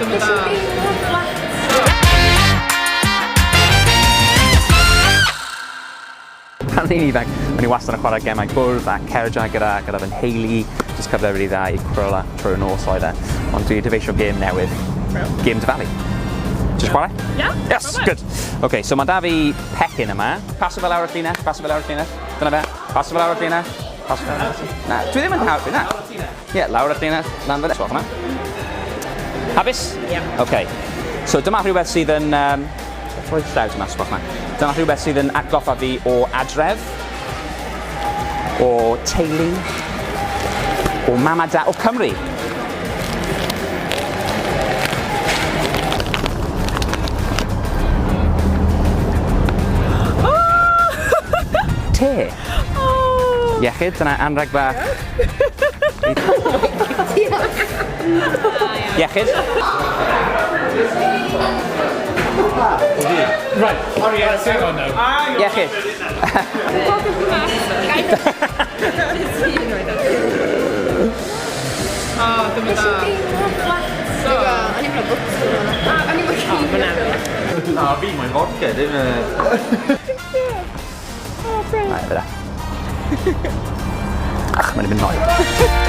Nes i deimlo fflat. Pan o'n i'n ifanc, o'n i wastad yn chwarae gemau bwrdd a cerdiau gyda, gyda fy nheulu. Jyst cyfle rili dda i cwrla trwy'r nos oedd e. Ond dwi 'di dyfeisio gêm newydd. Gêm dyfalu. Jyst chwarae? Yeah. Yes, good. OK, so mae da fi pecyn yma. Paso fe lawr y llinell, paso fe lawr y llinell. Dyna fe. Paso fe lawr y llinell. Paso fe lawr y llinell. Na, dwi ddim yn helpu, na. Ie, yeah, lawr y llinell, lan fan Swch yma. Hapus? Ie. Yeah. OK. So dyma rhywbeth sydd yn... rhoi llaw yma, swch yma. Dyma rhywbeth sydd yn atgoffa fi o adref, o teulu, o mam a da, o Cymru. Te. Oh. Iechyd, dyna anrheg bach. Iechyd. Right, hang on now. Iechyd. O, dyma Nes i da. deimlo fflat. O'n i'n cael bwtwn o'na. O'n i'n cael Na, fi moyn vodka, dim y... Na, fe da. Ach, mae'n mynd noel.